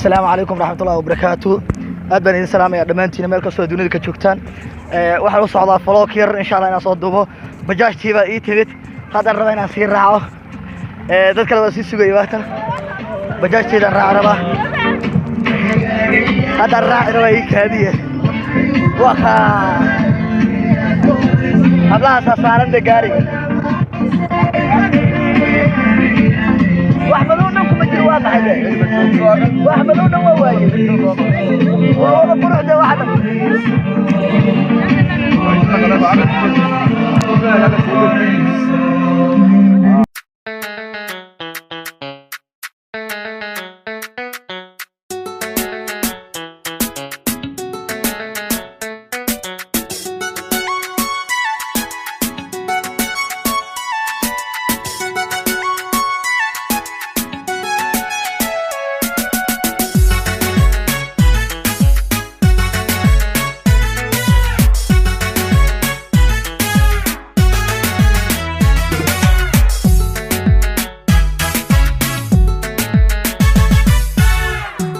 Asalaamu calaykum waraxmatullahi wabarakaatu. Aad baan idin salaamaya dhammaantiina meel kastoo dunida ka joogtaan. Waxaan u socdaa vlog yar, insha Allah, inaan soo duubo. Bajaajtii baa ii timid, haddaan raba inaan sii raaco. Dad kale waa sii sugaya. Waatan bajaajteedaan raaci rabaa, haddaan raaci rabaa. Ii kaadiye, waa kaa hablaha saaran de gaariga. Wax madow dhan kuma jiro, waa maxay de? Wax madow dhan waa waaye, waa wada quruxde waxa dhan.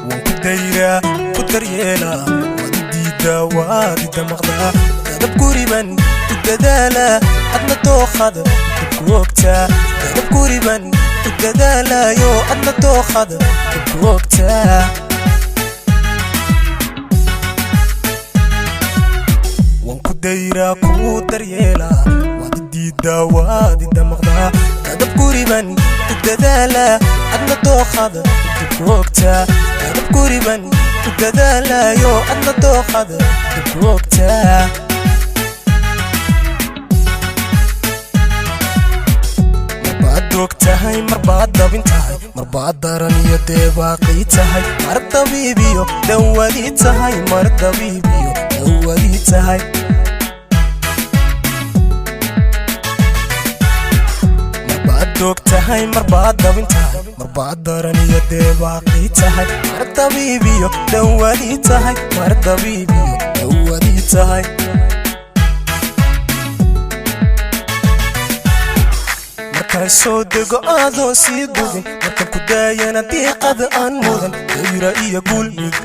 Waan ku dayraa, ku daryeelaa, waad i diiddaa, waad i damaqdaa. Dadab guriban ku dadaalaa, adna dookhada dib ku ogtaa. Dadab guriban ku dadaalaayo, adna dookhada dib ku ogtaa. Waan ku dayraa, ku daryeelaa, waad i diiddaa, waad i damaqdaa. Dadab guriban ku dadaalaa, adna dookhada dib ku ogtaa. Dadab guriban ku dadaalaayo, adna dookhada dib ku ogtaa. Marbaad doog tahay, marbaad dabin tahay, marbaad daran iyo deebaaqii tahay, mar dabiibiyo dawadii tahay, mar dabiibiyo dawadii tahay. Marbaad doog tahay, marbaad dabin tahay, marbaad daran iyo deebaaqii tahay, mar dabiibiyo dawadii tahay, mar dabiibiyo dawadii tahay. Markaan soo dego adoon sii dugin, markaan ku daayana diiqada aan mudan, dayra iyo guul mid.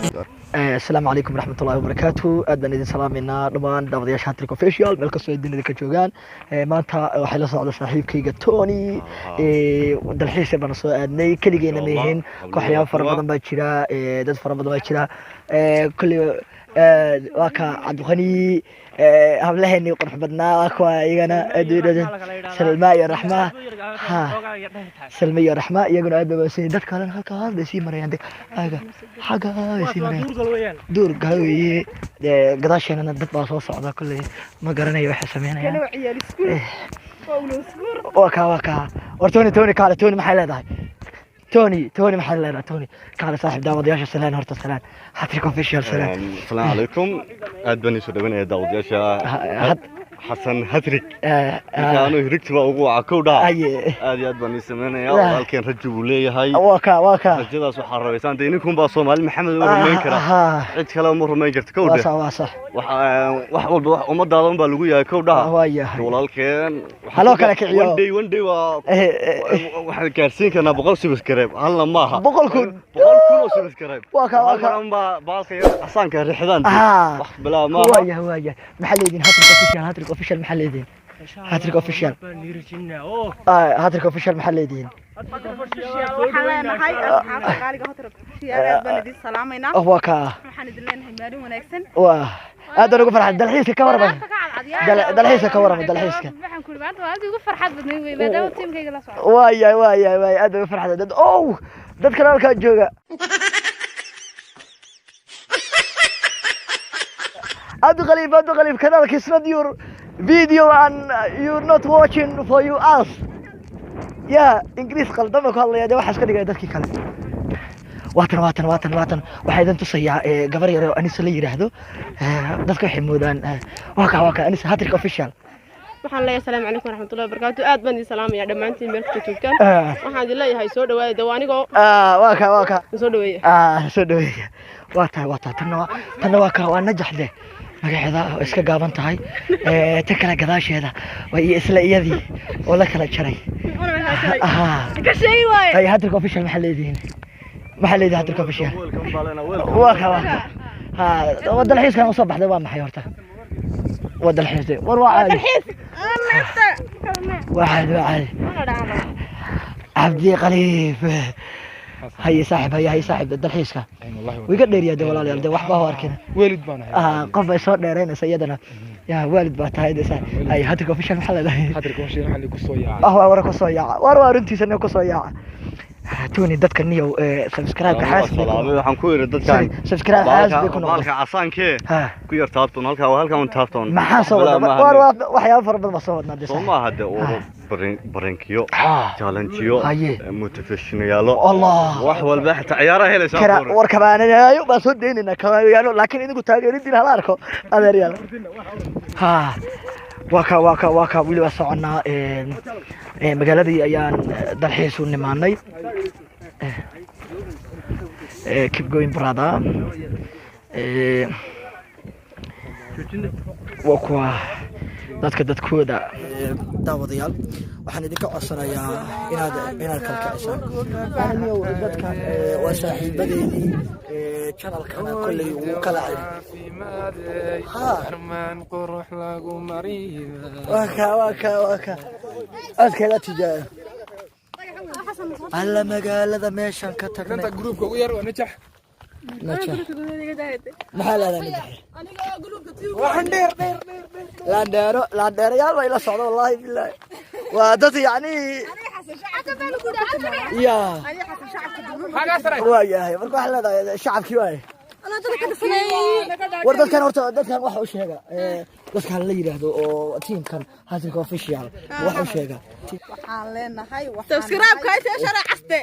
Asalaamu calaykum waraxmatullahi wabarakaatu. Aad baan idin salaameynaa dhammaan daawadayaasha Hattrick Official meel kastoo ay dunida ka joogaan. Maanta waxay la socda saaxiibkayga Tony. Dalxiis baan soo aadnay, keligeena ma yihiin, kooxyaabo fara badan baa jira, dad fara badan baa jira. Kolley waa ka Cabdiqani, hablaheenii qurux badnaa waa kuwa iyagana aad u dhadhan, Salma iyo Raxma. Ha, Salma iyo Raxma iyaguna aad bay wanaagsan yihiin. Dadka kalena halkaas bay sii marayaan, de aga xagga bay sii marayaan, duur gala weeye. Dee gadaasheenana dad baa soo socda, kolley ma garanayo waxay sameynayaan. Waa kaa, waa kaa. War Tony, Tony kaale. Tony maxay leedahay? Tony, Tony maxay leedahay? Tony kaale saaxiib, daawadayaasha salaan horta, salaan Hattrick Official salaan. Asalaamu calaykum, aad baan iisoo dhawanaya daawadayaasha. Xasan Hattrick ninkaanu hirigti baa ugu waca kow dhaca. Aye. Aad iyo aad baan ii sameynaya. Walaalkeen rajo buu leeyahay. Waa kaa, waa kaa. Rajadaas waxaa rabaysaan dee ininkuun baa Soomaali Maxamed u rumayn karaa, cid kale uma rumayn karto kow waa dheh. Sax, waa sax. Waxa wax walba wax ummadaada un baa lagu yahay kow dhaha. Waa yahay. Walaalkeen Haloo kala kiciyo. One day, one day waa waxaan gaarsiin karnaa 100 subscribe, halna maaha. 100,000. 100,000 oo subscribe. Waa kaa, waa kaa. Hal mar unbaa baalka yar casaanka rixdaan. Wax bilaa maaha. Waa yahay, waa yahay. Maxaa leedihin Hattrick Official? Hattrick Official maxaa leedihin? Hattrick Official, Hattrick Official maxaa leedihin? Waxaan leenahay asxaabta qaaliga Hattrick Official, aad baan idin salaamaynaa. Oh, waa kaa. Waxaan idin leenahay maalin wanaagsan. Waa aad baan ugu farxay. Dalxiiska ka warrama, dalxiiska ka warrama, dalxiiska. Waxaan ku maanta waa aad ugu farxad badnay wey, maadaama tiimkayga la socdo. Waa yahay, waa yahay, waa yahay. Aad baan ugu farxay. Dad oh, dad kale halkaa jooga. Abdi Khaliif, Abdi Khaliif, kanaalka is not your video and you're not watching for you us. Ya Ingiriis qaldan baa ku hadlaya dee, waxaa iska dhigaya dadkii kale. Waatan, waatan, waatan, waatan. Waxaa idin tusayaa gabar yar oo Anisa la yidhaahdo. Dadka waxay moodaan waa kaa, waa kaa Anisa Hattrick Official. Waxaan leeyahay asalaamu calaykum waraxmatullahi wabarakaatu. Aad baan idin salaamayaa dhammaantiin meel kasta joogtaan. Waxaan idin leeyahay soo dhawaada de, waa anigoo waa kaa, waa kaa. Soo dhaweeya. Soo dhaweeya. Waa tahay, waa tahay. Tanna waa, tanna waa kaa, waa Najaxde magaceeda, oo iska gaaban tahay. Ta kale gadaasheeda waa iyo isla iyadii oo la kala jaray. Ka sheegi waaye. Ay, Hattrick Official maxaa leedihiin? Maxaa leedahay Hattrick Official? Welcome baa leenahay, welcome. Waa ka, waa ka. Ha, waa dalxiiskan usoo baxday. Waa maxay horta? Waa dalxiisay. War waa caadi, waa caadi, waa caadi. Cabdi Khaliif, haye saaxib, haye, haye saaxib. Dalxiiska wiga dheeriyaa de, walaalayaal, de waxba ho arkin. Waalid baan ahay. Ah, qof bay soo dheeraynaysa iyadana. Ya waalid baa tahay de saaxib. Haye, Hattrick Official, maxaa leedahay? Hattrick Official waxaa ku soo yaacay. Ah, waa wara kusoo yaaca. War waa runtiisa, nin kusoo yaaca. Tony, dadka niyow subscribe-ka Waa xaas bay ku salaamay, waxaan ku yidhi dadkan Sorry, subscribe xaas bay ku noqon. Baalka casaankee Ha. ku yar taabtoon halkaa, halkaa un taabtoon. Maxaa soo Balaa wadnaa? maaha. War waa waxyaabo fara badan baa soo wadnaa de Soo saaxib. maaha de oo barankiyo, challengeyo, Haye. motivationyaalo, Allah. wax walba, xitaa ciyaaraha helaysaa. Kara Buur. war kabaananayo baan soo daynaynaa kabaanayaalo, laakiin idinku taageerintiin hala arko, adeeryaal. Ha, waa ka, waa ka, waa ka. Weli waa soconnaa. Magaaladii ayaan dalxiis u nimaanay. Keep going, brother. Waa kuwa dadka dadkooda. Daawadayaal, waxaan idinka codsanayaa inaad kala kicisaan dadkan. Waa saaxiibadeedii channelkana kolley wuu kala Ha. Armaan qurux lagu mariyo. Waa ka, waa ka, waa ka codkeeda tijaabo. Alla, magaalada meeshaan ka tagnay. Inta groupka ugu yar waa Najax. Najax maxaa leedahay? Najax laandheero, laandheerayaal bay la socda. Wallahi billahi, waa dad yacni ya waa yahay. Marka waxaa leedahay shacabkii waay. War dadkan horta, dadkan waxa u sheega, dadkan la yidhaahdo oo tiimkan Hattrick Official wax u sheega. Waxaan leenahay subscribe-ka inta shara caste.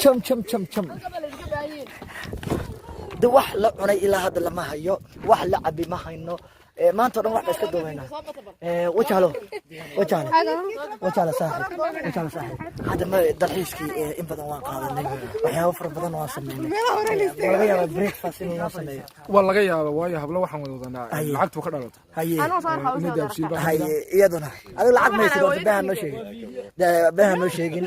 Jam jam jam jam de. Wax la cunay ilaa hadda lama hayo, wax la cabi ma hayno. Maanta o dhan wax ba iska duubaynaa. Wajalo, wajalo, wajalo saaxib, wajalo saaxib. Hadda ma dalxiiskii in badan waan qaadanay, waxyaabo fara badan waan sameynay. Ma laga yaabaa breakfast inuu noo sameeyo? Waa laga yaaba, waayo hablo waxaan wada wadanaa Haye. lacagtu ka dhalato. Haye. Inay daabshiil baa. Haye, iyaduna adiga lacag maysid horta. Beha noo sheegin, beha noo sheegin.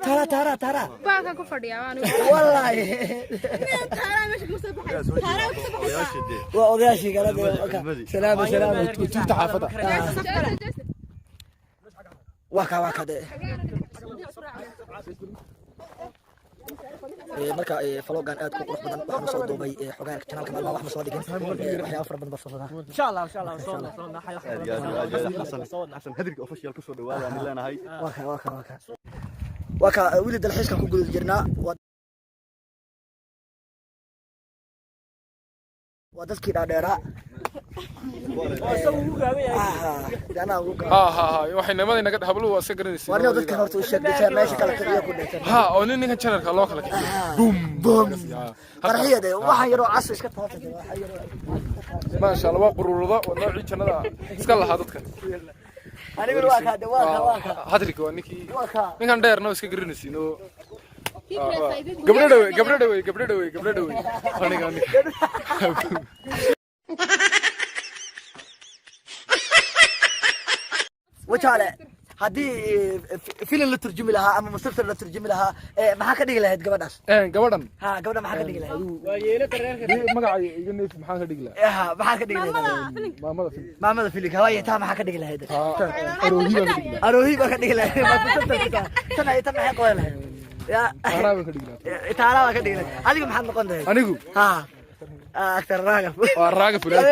Tara tara tara. Baanka ku fadhiyaa waan. Wallahi waa odayaashii kale dee. Salaama salaama. Tuugta xaafadda. Waa ka, waa ka de. Marka vlogan aad ku qurux badan waxaan soo duubay xogaan channelka maalmaha wax ma soo dhigin. Waxyaabo fara badan baa soo wadaa. Insha Allah, insha Allah, soo soo Aad iyo aad iyo aad iyo aad. Xasan, Xasan Hattrick Official kusoo dhawaada aan leenahay. Waa ka, waa ka, waa ka, waa ka. Weli dalxiiskan ku guda jirnaa. Waa dadkii dhaadheeraa. Ah, dee anaa ugu gaaban. Ha ha ha, waxay nimaday naga habluhu waa iska garanaysa. War nin dadkan horta u sheeg dhashaa meesha kala kiciyo ku dhashan. Ha, oo nin ninkan channelka loo kala kiciyo, boom Boom. Ha. Qarxiya de, waxaan yaroo cas iska taabtay, waxaan yaroo. Maasha Allah, waa quruurada, waa noocii jannada iska lahaa dadkan. Aniguna waa kaa de, waa ka, waa ka. Hattrick waa ninkii Waa ka. ninkan dheerna waa iska garanaysiin oo gabdho dhawe, gabdho dhawe, gabdho dhawe, gabdho dhawe, aniga ninka. Wajaale, haddii filim la turjumi lahaa ama musalsal la turjumi lahaa, maxaa ka dhigi lahayd gabadhaas? Gabadhan? Ha, gabadha maxaa ka dhigi lahayd? Magaca iga neef, maxaan ka dhigi lahaa? Ha, maxaa ka dhigi lahayd? Maamada film. Maamada filimka waaye. Taa maxaa ka dhigi lahayd? Aroohi baan ka dhigi lahaa. Aroohi baa ka dhigi lahayd. Waa musalsalka taa. Tan ay tan maxay qaban lahayd ya? Taaraa baan ka dhigi lahaa. Taara baa ka dhigi lahayd. Adiga maxaad noqon lahayd? Anigu? Ha, actor Raaga. Waa Raaga fulaan.